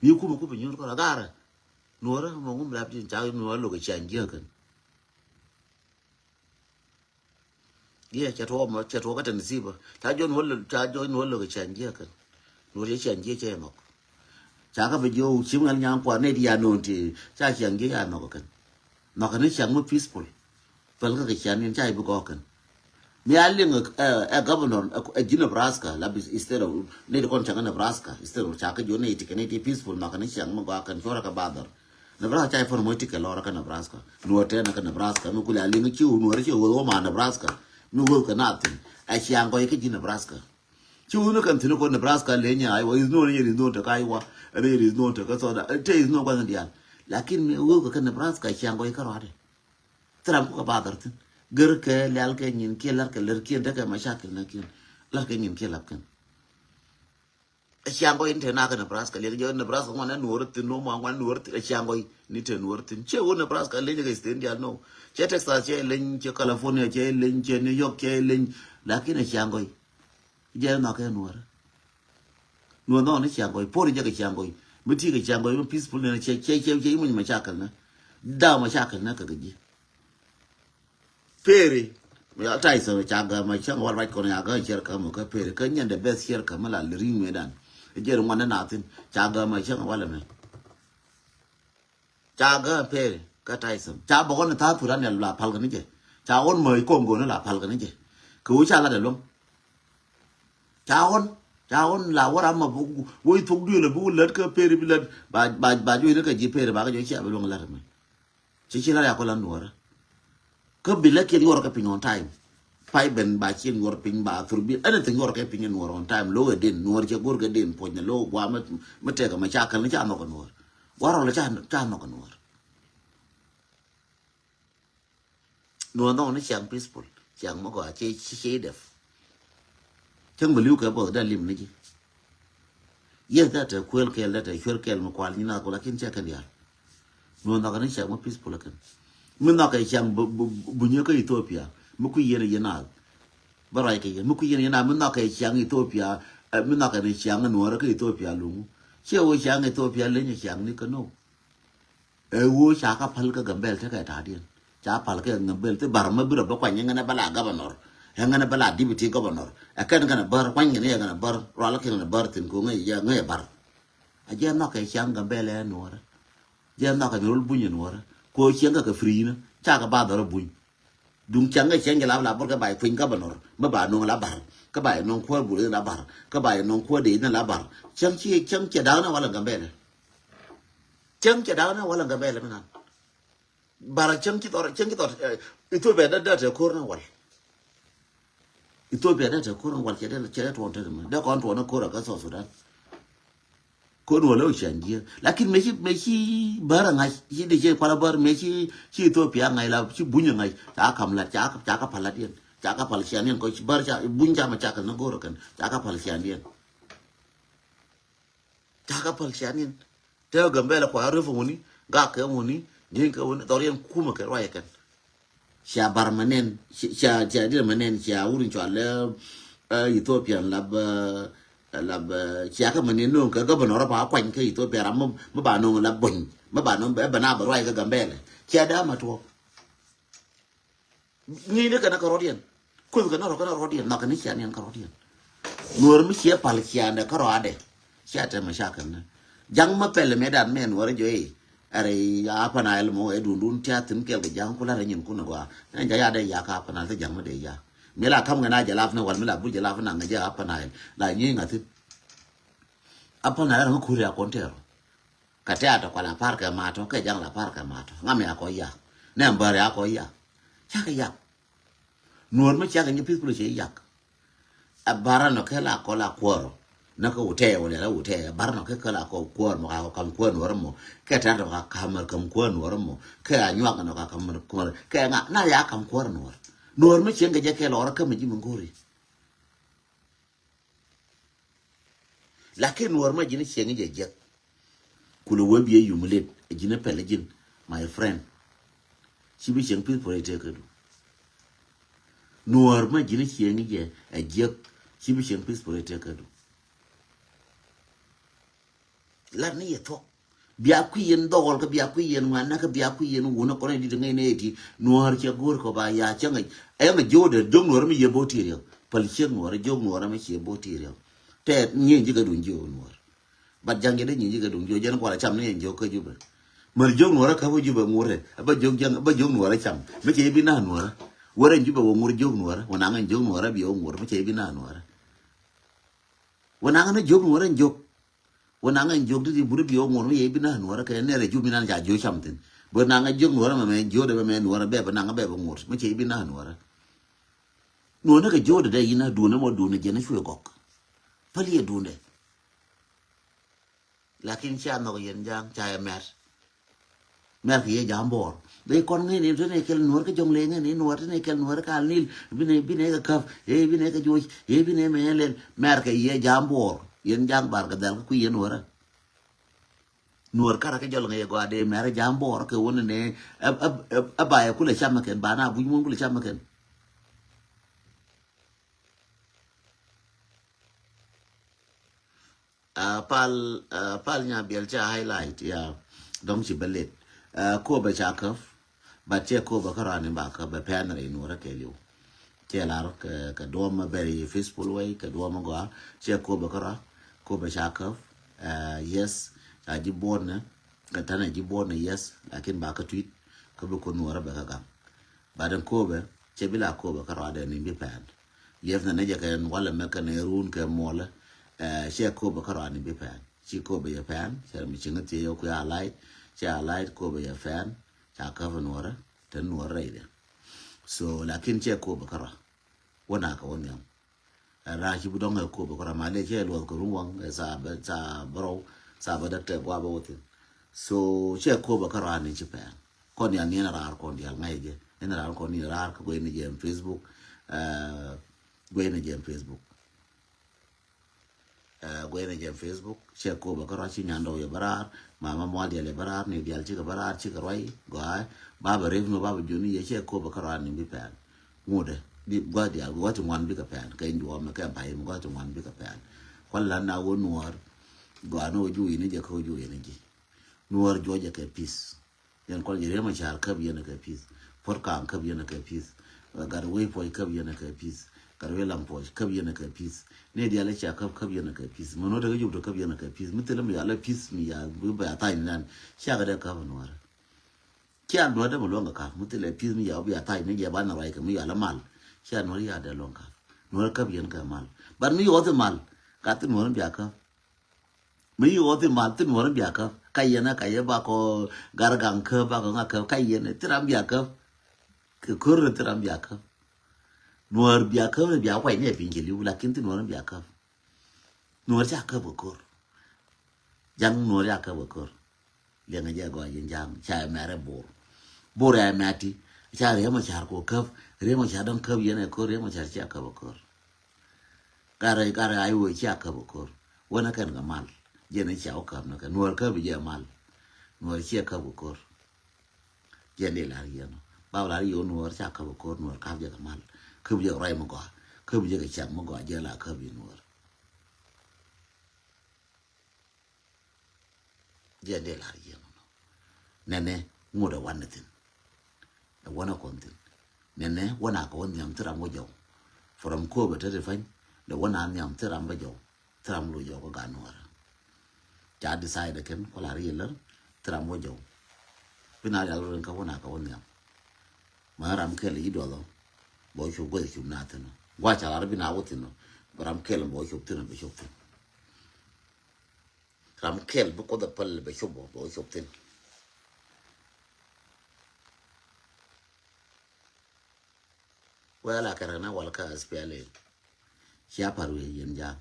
Mëë kumɛ kupɛ nyuur kä rɔadɛ. Garɛ. Nuɔrɛ mɛ ŋum lap tin ca nuɔrɛ lokɛ ciaŋ jiɛ kɛn. Yɛ cɛ tuɔɔk mɔ, cɛ tuɔɔk kä Tennessee bä. Ca jɔn wä lö, ca jɔn wä lö kɛ ciaŋ jiɛ kɛn. Nuɔr cɛ ciaŋ jiɛ cɛ nhɔk. Ca kä bɛ jiɔ cim ŋäl nyaŋ kuan nɛy ti ya no̱o̱ŋ ti ca ciaŋ jiɛ ya nhɔk kɛn. Nhɔk kɛn ni ciaŋ mi peaceful. Päl kä kɛ ciaŋ ni ca i̱ bi gɔɔk kɛn. Mi a liŋ ɛ, ɛ, ɛ governor ɛ, ɛ ji̱ Nebraska la bi instead of nɛy ti kɔn ciaŋ kä Nebraska instead of ca kä jiɔ nɛy ti kɛ nɛy ti peaceful nhɔk kɛn ni ciaŋ mi gɔɔk kɛn cuɔrɛ kɛ badhɔr. Nebraska ca i̱ pär moc ti kɛ lɔrä kä Nebraska. Nuɔr tɛn kä Nebraska mi kuli a liŋ ci wun nuɔr ci wun wä ma Nebraska. Mi wä kɛ na thin a ciaŋ gɔy kä ji̱ Nebraska. Ci wun kɛn thin kɔ Nebraska leny Iowa is no ni yɛ is no te kä Iowa. Ɛn yɛ is no te kä South Dakota te is no gua̱n dial. Lakin mi wä kɛ Nebraska a ciaŋ gɔy kä rɔadɛ. Thil ram kukɛ badhɔr thin. Gɛr kɛ lial kɛ nyin kiɛ lar kɛ lär kiɛn tekɛ mashakil na kiɛn. Lar kɛ nyin kiɛ lap kɛn. Ɛ ciaŋ gɔy ni te na kä Nebraska liɛk jɛ Nebraska ŋuan ɛ nuɔr thin no ma ŋuan nuɔr thin ɛ ciaŋ gɔy ni te nuɔr thin. Cɛ wä Nebraska leny kɛ state dial no. Cɛ Texas cɛ leny cɛ California cɛ leny cɛ New York cɛ leny. Lakin ɛ ciaŋ gɔy. Jɛ nhɔk kɛ nuɔr. Nuɔr nhɔk ni ciaŋ gɔy por jɛ kɛ ciaŋ gɔy. Mi ti kɛ ciaŋ gɔy mi peaceful ni cɛ cɛ cɛ cɛ imuny mashakil na. Daw mashakil na kɛ kɛ ji̱. Peri mi ya Tyson ca gäm a cäŋ wal ruac kɔn ya gäm ciɛr kä mɔ kä Peri kä nyɛn the best ciɛr kä mi la liring mi dan. Jɛr ŋuan ni na thin ca gäm a cäŋ wal mɛ. Ca gäm Peri kä Tyson ca bɔkɔ ni tha̱a̱ thuran ya la pal kɛ ni jɛ. Ca ɣɔn mɔ i Congo ni la pal kɛ ni jɛ. Kɛ wu ca la de luŋ. Ca ɣɔn ca ɣɔn la wä ram mɔ buk wä i thok duël buk lät kä Peri bi lät ba ba ba juɔc ni kɛ ji̱ Peri ba kɛ juɔc cia bi luŋ lät mɛ. Ci ci la ya kɔ la nuɔrä. Kä bi la kiɛn yuɔr kɛ piny on time. Pay ben ba ciɛn yuɔr piny ba thur bi anything yuɔr kɛ piny nuɔr on time. Lo kɛ den nuɔr cɛ gor kɛ den puɔny lo gua mi mi tɛk ma ca kɛl ni ca nɔk nuɔr. Gua rɔ la ca ca nɔk nuɔr. Nuɔr nɔk ni ciaŋ peaceful ciaŋ mɔ gua cɛ cɛ def. Cäŋ bɛ li̱w kɛ both da lim ni ji̱. Yes, that a kuel kɛl, that a cuer kɛl mi kual nyin a kula kin cɛ kɛn dial. Mi nhɔk ni cɛ mi peaceful kɛn. Mi nhɔk kɛ cɛ mi bu bu bu nyɛ kɛ Ethiopia. Mi ku yɛn yɛn a. Bɛ ruac kɛ yɛn mi ku yɛn yɛn a mi nhɔk kɛ cɛ Ethiopia. Mi nhɔk kɛ ni cɛ nuɔrɛ kɛ Ethiopia luŋu. Cɛ wä cɛ Ethiopia leny cɛ ni kɛ no. Ɛ ɣöö ca kä päl kä Gambɛl tekɛ ta̱a̱diɛn ca päl kä Gambɛl ti bär mä bi rɔ bä kuany ɛ ŋänä bä la governor. Ɛ ŋänä bä la deputy governor ɛ kɛn kɛn ɛ bär kuany kɛn ɛ kɛn ɛ bär rual kɛn ɛ bär thi̱n ko̱ ŋäc ɛ ŋäc ɛ bär. Ɛ jɛ nhɔk kɛ ciaŋ Gambɛl ɛ nuɔrä. Jɛ nhɔk kɛ nyɛ rol buny ɛ nuɔrä ko̱ ciɛŋ kɛ kɛ free ni ca kɛ ba dhɔr ɛ buny. Duŋ cäŋ kɛ cäŋ jɛ la la bor kɛ ba yɛ kueny governor mi ba no̱o̱ŋ la bar kɛ ba yɛ no̱o̱ŋ kuäär bul in la bar kɛ ba yɛ no̱o̱ŋ kuäär dee in la bar. Cäŋ ci cäŋ cɛ da̱a̱k ni wala Gambɛlɛ. Cäŋ cɛ da̱a̱k ni wal ɛn Gambɛla mi nan. Bara cäŋ ci thɔr, cäŋ ci thɔr, eh, Ethiopia dee, dee te ko̱r ni wal. Ethiopia dee te ko̱r ni wal cɛ dee, cɛ dee tuɔn te ni mɛ. Dee kɔn tuɔn ni ko̱r a kä South Sudan. Ko̱r ni wal ɛ wä ciaŋ jiɛ. Lakin mëë ci, mëë ci bär a ŋa̱c, ci di ci kual a bär, mëë ci, ci Ethiopia ŋa̱c la, ci buny a ŋa̱c. Ca kam lat, ca, ca ka pal lat yɛn. Ca ka pal ciaŋ yɛn kɔ ci bär ca, buny ca ma ca kɛ ni go̱r a kɛn. Ca ka pal ciaŋ yɛn. Ca ka pal ciaŋ yɛn. Te Gambɛla kua röp ŋuni, gak kɛ ŋuni, ji̱n kɛ ŋuni, dhɔr yɛn kumɛ kɛ ruac kɛn. Cia bar ma nɛn, cia, cia, cia diɛn ma nɛn, cia wur in cua lɛ, eh, Ethiopian lab, eh, lab, eh, cia kɛ ma nɛn no̱o̱ŋ kɛ governor pa kuany kɛ Ethiopia ram mi, mi ba no̱o̱ŋ lab buny, mi ba no̱o̱ŋ bɛ, bɛ na bɛ ruac kɛ Gambɛla. Cia da ma tuɔk. Ŋi̱i̱cni kɛn kä rɔ̱diɛn. Kueth kɛn rɔ kɛn rɔ̱diɛn. Nhɔk kɛn cianiɛn kä rɔ̱diɛn. Nuɔr mi ciɛ pal ciandɛ kä rɔadɛ. Cia tɛm ma ca kɛn. Ja̱ŋ ma pɛl mɛ dan mɛ nuɔr jɔ i̱. Ɛrɛ a Upper Nile mɔ ɛ dundun tia thin kɛl kɛ ja̱ŋ kula rɛ nyin kun gɔaa. Ɛn ja ya dɛ ya ka Upper Nile thil ja̱ŋ mi dee ya. Mi la kam kɛn a jɛ lap ni wal mi la bur jɛ lap ni ŋa jɛ Upper Nile. La nyi ŋa thin. Upper Nile rɛ ŋa kur ya kɔn tɛɛrɔ. Kä tɛ̈t tɔ kɔ la pa̱r kɛ ma̱a̱tɔ, kɛ ja̱ŋ la pa̱r kɛ ma̱a̱tɔ. Ŋa mi a kɔ yak. Nɛ bär a kɔ yak. Cakɛ yak. Nuɔ̱ɔ̱r mi cakɛ nyi pith kulɛ cɛ yak. A bär nɔ kɛ la kɔ la kuɔrɔ. Nä kɛ wutɛ wulɛ la wutɛ. A bär nɔ kɛ kɛ la kɔ kuɔr mɔ ka kɔ kam kuɔr nuɔ̱ɔ̱r mɔ. Kɛ tɛ̈t tɔ ka kamär kam kuɔr nuɔ̱ɔ̱r mɔ. Kɛ a nyuak nɔ ka kamär kuɔr. Kɛ ŋa na ya kam kuɔr nuɔ̱ɔ̱r. Nuɔ̱ɔ̱r mi cieŋ kɛ jɛ kɛ lɔrä kä mi ji̱ mi go̱ri. Lakin nuɔr ma ji̱n cieŋ jɛ jiɛk. Kulɛ wee biɛ yum lit ji̱n pɛl ji̱n, my friend. Ci bi cieŋ peace protect kä du. Nuɔr ma ji̱n cieŋ jɛ jiɛk. Ci bi cieŋ peace protect kä du. Lat ni yɛ thuɔk. Bia kui̱ yɛn dhɔɔl kä bia kui̱ yɛn ŋuan nä kä bia kui̱ yɛn wun a kɔn a dit ŋäc nɛ iti nuɔ̱ɔ̱r cɛ go̱o̱r kɔ ba ya cä ŋäc. Ɛ ŋäc jiökdɛ jiök nuɔ̱ɔ̱r mi yɛ bo̱ ti riɛk. Päl ciek nuɔ̱ɔ̱r jiök nuɔ̱ɔ̱r mi ciɛ bo̱ ti riɛk. Tɛ nyieny ji̱ kɛ duŋ jiök nuɔ̱ɔ̱r. Bat ja̱ŋ jɛ dee nyieny ji̱ kɛ duŋ jiök jɛn kual a cam ni yɛn jiök kä Jubɛ. Mäl jiök nuɔ̱ɔ̱r a käp kä Jubɛ ŋurɛ a bä jiök ja̱ŋ a bä jiök nuɔ̱ɔ̱r a cam mi cɛ i̱ bi na̱a̱ nuɔ̱ɔ̱r. Wärɛ Jubɛ wä ŋur jiök nuɔ̱ɔ̱r wä naŋ ɛn jiök nuɔ̱ɔ̱r a bi wä ŋur mi cɛ i̱ bi na̱a̱ nuɔ̱ɔ̱r. Wä naŋ ɛn jiök nuɔ̱ɔ̱r ɛn jiök. Wä naŋ ɛn jiök di di buri bi wä ŋuɔ̱n wä yɛ bi na nuɔrä kɛ nɛrɛ ju mi nan ca jiök cam thin. Bä naŋ ɛn jiök nuɔrä mɛ mɛ jiök dɛ mɛ mɛ nuɔrä bɛ bä naŋ bɛ bä ŋuɔ̱t mɛ cɛ bi na nuɔrä. Nuɔrä kɛ jiök dɛ dɛ yin a duunɛ mɔ duunɛ jɛn a cuɛ gɔk. Päl yɛ duundɛ. Lakin ca nhɔk yɛn ja̱a̱ŋ ca yɛ mɛr. Mɛr kɛ yɛ ja̱a̱ŋ buɔɔr. Bɛ kɔn ŋäcni te nɛ kɛl nuɔr kä jɔŋ lɛ ŋäcni nuɔr te nɛ kɛl nuɔr kä al nil. Bi nɛ bi nɛ kɛ käp. Ɛ bi nɛ kɛ juɔc. Ɛ bi nɛ mɛ lɛl. Mɛr kɛ yɛ ja̱a̱ŋ buɔɔr. Yɛn ja̱a̱ŋ bar kɛ dhɛl kä kui̱ yɛn nuɔrä. Nuɔr karɛ kä jɔl ŋäc yɛ gɔaa dee mɛr ja̱a̱ŋ buɔɔr kɛ wun nɛ. Ɛ ba yɛ kulɛ cam kɛn ba na buc mun kulɛ cam kɛn. Pal, pal nya biɛl ca highlight ya. Dɔŋ ci bɛ let. Kobɛ ca käp. But cɛ kobɛ kä rani ba käp bɛ pɛn rɛy nuɔrä kɛ liw. Cɛ lar kɛ duɔm mɛ bɛr yi peaceful way kɛ duɔm mɛ gɔaa. Cɛ kobɛ kä ra. Kobɛ ca käp. Yes. Ca ji̱ buɔt nɛ. Kɛ tanɛ ji̱ buɔt nɛ yes. Lakin ba kä tuit. Kä bi kun nuɔrä bɛ kä gaŋ. But in kobɛ cɛ bi la kobɛ kä rani ni bi pɛn. Yes nɛ nɛ jɛ kɛ walɛ mɛ kɛ nɛ run kɛ muɔlɛ. Cɛ kobɛ kä rani bi pɛn. Ci kobɛ yɛ pɛn cɛ mi ci ŋä thiec yɛ kuɛ a light. Cɛ a light kobɛ yɛ pɛn. Ca käp nuɔrä te nuɔrä rɛydɛ. So lakin cɛ kobɛ kä ra. Wä na kɛ wä nhiam. Ɛ ra ci bi dɔŋ ɛ kobɛ kä ra ma lɛ cɛ luɔth kɛ run waŋ ɛ sa bɛ sa bärɔw sa bä däk tɛ guabɛ wä thin. So cɛ kobɛ kä ra ni ci pɛn. Kɔn ya ni ɛn raar kɔn dial ŋa̱c jɛ ɛn raar kɔn ni raar kä guey ni jɛ ɛn Facebook. Guey ni jɛ ɛn Facebook. Guey ni jɛ ɛn Facebook cɛ kobɛ kä ra ci nyandɔw yɛ bä raar. Mama mual dial yɛ bä raar ni dial cikɛ bä raar cikɛ ruay gɔaa. Babɛ rep ni babɛ joni yɛ cɛ kobɛ kä ra ni bi pɛn. Ŋudɛ bi gua̱th diaal gua̱th ti ŋuan bikɛ pɛn kɛ juɔmɛ kɛ pay mi gua̱th ti ŋuan bikɛ pɛn. Kua̱l lan na wä nuɔɔr. Gɔaa ni wä juuc ni jɛ kä wä juuc ni ji̱. Nuɔɔr juɔcɛ kɛ peace. Yɛn kual jɛ riɛm a ca̱r käp yɛn kɛ peace. Puɔ̱t kaŋ käp yɛn kɛ peace. Gat wec puɔc käp yɛn kɛ peace. Gat wec lam puɔc käp yɛn kɛ peace. Ni diaal i̱ cia käp käp yɛn kɛ peace. Mi nuɔ̱t kä jup tɔ käp yɛn kɛ peace mi thilɛ mi yal ɛ peace mi yal bi bɛ a tha̱a̱c ni nan. Cia kɛ dee käp nuɔɔr. Cia nuɔ̱t dee mi luɔ̱ŋ kɛ ka̱p mi thilɛ peace mi yal bi a tha̱a̱c ni jɛ ban ruac kɛ mi yal ɛ mal. Cia nuɔ̱t ya dee luɔ̱ŋ ka̱p nuɔ̱t käp yɛn kɛ mal. But mi yɔth i̱ mal ka thi nuɔ̱t bia käp. Mi yi ɣɔth i̱ mal thin wär in bia käp. Ka yɛn ɛ ka yɛ bakɔ gar gaŋ käp, bakɔ ŋa käp, ka yɛn ɛ thil ram bia käp. Kɛ ko̱r ɛ thil ram bia käp. Nuɔɔr bia käp ɛ bia kuay ni ɛ piny kɛ li̱w, lakin thil nuɔɔr bia käp. Nuɔɔr ca käp kɛ ko̱r. Ja̱ŋ nuɔɔr ca käp kɛ ko̱r. Liɛŋɛ jɛ gɔaa yɛn ja̱a̱ŋ, ca ɛ mɛr ɛ Bor. Bor ɛ mɛr ti, ca Riek Machar kɔ käp, Riek Machar dɔ̱ŋ käp yɛn ɛ ko̱r, Riek Machar cia käp ɛ ko̱r. Garɛ, garɛ a iwee cia käp ɛ ko̱r. Wänä kɛn kɛ mal, jɛn ɛ cia wä käp nä kɛ, nuɔɔr käp jɛ mal. Nuɔɔr cia käp ɛ ko̱r. Jɛn dee lar yɛn ɔ. Ba lar yɛ wä nuɔɔr ca käp ɛ ko̱r, nuɔɔr käp jɛ kɛ mal. Käp jɛ kɛ ruac mi gɔaa, käp jɛ kɛ ciaŋ mi gɔaa, jɛn la käp yɛ nuɔɔr. Jɛn dee lar yɛn ɔ. Nɛnɛ ŋot ɛ wanɛ thi̱n. Ɛ wanɛ kɔn thi̱n. Nɛnɛ wanɛ kɛ wä nhiam thil ram wä jɔw. From Kobe te ti pany, dee wanɛ nhiam thil ram bä jɔw. Thil ram lo jɔw kä gat nuɔɔrä. Ca decide kɛn kɔ lar yɛ lär thil ram wä jɔw. Bi na rial rin kä wanɛ kɛ wä nhiam. Ma ram kɛl i̱ duɔth ɔ. Bɛ wä cop guäth cop na thi̱n ɔ. Gua̱c ca lar bi na wä thi̱n ɔ. Bɛ ram kɛl bɛ wä cop thi̱n ɔ, bɛ cop thi̱n. Ram kɛl bi Kuoth ɛ päl bɛ cop bɔ, bɛ wä cop thi̱n. Wee la kɛrɛ na wal kä S P L A. Cia par wee yɛn ja̱a̱ŋ.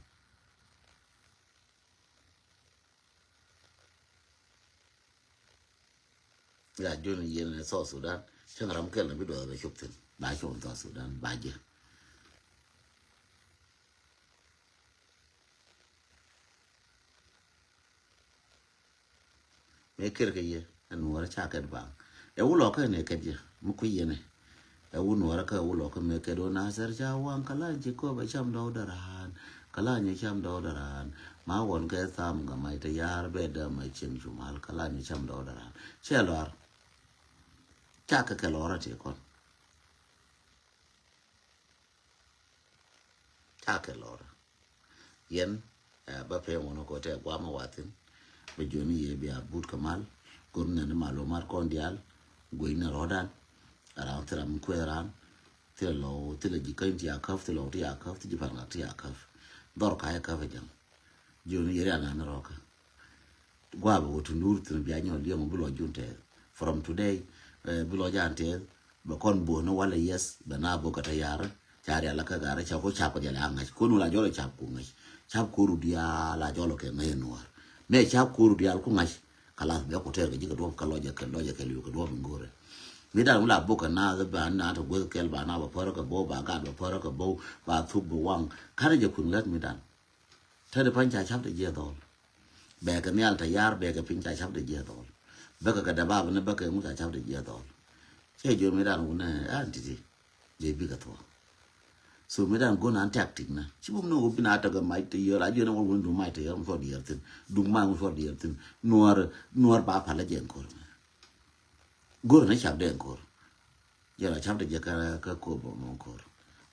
Ya jun yɛn South Sudan. Cäŋ ram kɛl na bi duɔth bɛ cop thi̱n. Ba cop South Sudan ba jɛ. Mëë kër kɛ yɛ ɛn nuɔɔrä ca kɛt baŋ. Ɛ wulɔkä ɛn ɛ kɛt yɛ mi kui̱ yɛn ɛ. Ɛ wul nuɔɔrä kä ɛ wulɔkä mëë kɛt wä Nasir ca waŋ kɛ la ci köp ɛ cam dɔw dɛ raan. Kɛ la ci cam dɔw dɛ raan. Ma wɔn kɛ tham gɛ mac te yaar bɛ däm ɛ cieŋ cumal kɛ la ci cam dɔw dɛ raan. Cɛ lɔar. Ca kɛ kɛ lɔrä ti kɔn. Ca kɛ lɔrä. Yɛn ɛ bä pɛn wunä kɔ tɛ guamä wathin. Bä joni yɛ bia but kɛ mal. Gor nɛn ni malumat kɔn dial. Guey ni rɔdan. Aran thil ram kuɛ ran. Thil lɔ thil ji̱ käny ti a käp, thil lɔ ti a käp, thil ji̱ pan ŋak ti a käp. Dhɔr ka yɛ käp ɛ jaŋ. Joni yɛ rian nani rɔkä. Gua̱a̱pɛ wä tuŋ duur thi̱n bia nyɔl liɛŋ bi lɔ jun tɛth. From today, eh, bi lɔ jan tɛth bɛ kɔn bo̱o̱n ni walɛ yes bɛ na bo̱o̱ kɛ tɛ yar. Ca rial kä gar ca ko cap kɛ jɛ la ŋa̱c ko nu la jɔl cap ku ŋa̱c. Cap ko ru diaal la jɔl kɛ ŋa̱c nuɔr. Mɛ cap ko ru diaal ku ŋa̱c. Kalas bɛ ku tɛr kɛ ji̱ kɛ duɔp kɛ lɔcɛ kɛ lɔcɛ kɛ liu kɛ duɔp in go̱rɛ. Mi dan mi la bo̱o̱ kɛ naath ba na tɛ guäth kɛl ba na bɛ pärä kɛ bo̱o̱ ba gat bɛ pärä kɛ bo̱o̱ ba thuk bɛ waŋ. Kanɛ jɛ kun gat mi dan. Te di pa̱ny ca cap te jiɛ dhɔl. Bɛɛkɛ nhial te yar bɛɛkɛ piny ca cap te jiɛ dhɔl. Bɛkɛ kɛ dee bap ni bɛkɛ ŋu ca cap te jiɛ dhɔl. Cɛ jiɔ mi dan wunɛ an titi. Jɛ bikɛ thuɔ. So mi dan gon an tactic na ci bum ni wä bin a tekɛ mac te yɔr a jiɔ ni wä wun dum mac te yɔr mi cuɔ diɛɛr thin. Dum mac mi cuɔ diɛɛr thin. Nuɔr nuɔr ba palä jɛ nkor. Gor ni cap dee nkor. Jɛ la cap dee jɛ kä kä kor bä mɔ kor.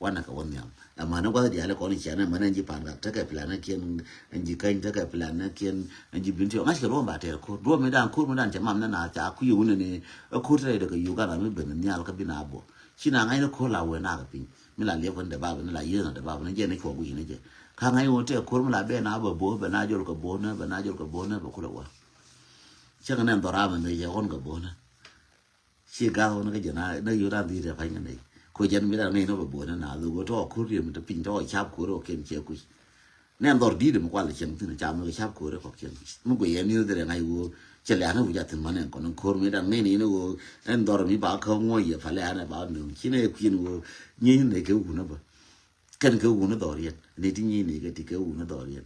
Wanɛ kɛ wä nhiam. Ɛmani gua̱th diaal kɔn i̱ cianɛ mani ɛn ji̱ pa̱a̱n gak tekɛ plan ɛ kiɛn ɛn ji̱ käny tekɛ plan ɛ kiɛn ɛn ji̱ bin ti ɔ ŋa̱c kɛ duɔ̱ɔ̱m ba tɛɛr kor duɔ̱ɔ̱m mi dan kor mi dan cɛ mam ni na ca kui̱ wunɛ ni ɛ kor tɛɛr dee kɛ Uganda mi ben nhial kä bin a bɔ. Ci na ŋa̱c ni kor la wee nak piny mi la liɛp kɛn dee bap ni la yieth na dee bap ni jɛ ni cuɔ guic ni jɛ. Ka ŋa̱c wun tɛɛr kor mi la bɛ na bɛ bo̱o̱ bɛ na jɔl kɛ bo̱o̱ ni bɛ na jɔl kɛ bo̱o̱ ni bɛ kulɛ wä. Cäŋ nɛ dhɔr amɛ mi jɛ ɣɔn kɛ bo̱o̱ ni. Ci gath wä ni kä jɛ na na yot an dhi̱i̱t ɛ pa̱ny kä nɛy. Ko jɛn mi dak nɛy ni bɛ buɔ̱n ni na dhok wä tɔ kur yɛ mi te piny tɔ cap kur wä ken cɛ kuc. Nɛn dhɔr di̱i̱t mi kual cieŋ thi̱n ca mi kɛ cap kur kɔk cieŋ. Mi guiy yɛn ni dhirɛ ŋa̱c wä cɛ lɛ an wi̱c a thi̱n ma nɛn kɔn kur mi dak nɛy ni ni wä ɛn dhɔr mi ba kä ŋuɔ̱c yɛ palɛ an ɛ ba nöŋ ci nɛ kui̱n wä nyi ni kɛ wun ɛ bä. Kɛn kɛ wun dhɔriɛn ni ti nyi ni kɛ ti kɛ wun dhɔriɛn.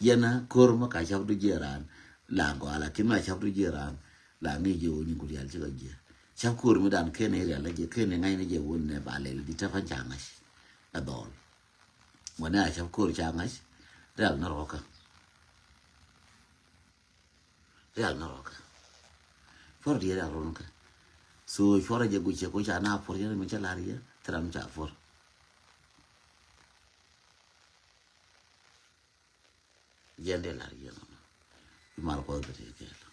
Yɛn a kor ma ka cap du jiɛ ran la gɔaa lakin ma cap du jiɛ ran la ŋi̱i̱c jɛ wun nyi ku rial ci kɛ jiɛ. Cap kor mi dan kɛn ni rial la jiɛ kɛn ni ŋa̱c ni jɛ wun nɛ ba lɛl di tɛ pan ca ŋa̱c. Ɛ dhɔl wani a cap kor ca ŋa̱c. Rial ni rɔkä. Rial ni rɔkä. Cuɔr diɛ rial run kä. So cuɔr jɛ guic cɛ ko ca na puɔr yɛn mi ca lar yɛ thil ram ca puɔr. Jɛn dee lar yɛn ɔnɔ. Imal kuɔth bɛ tee kɛɛl.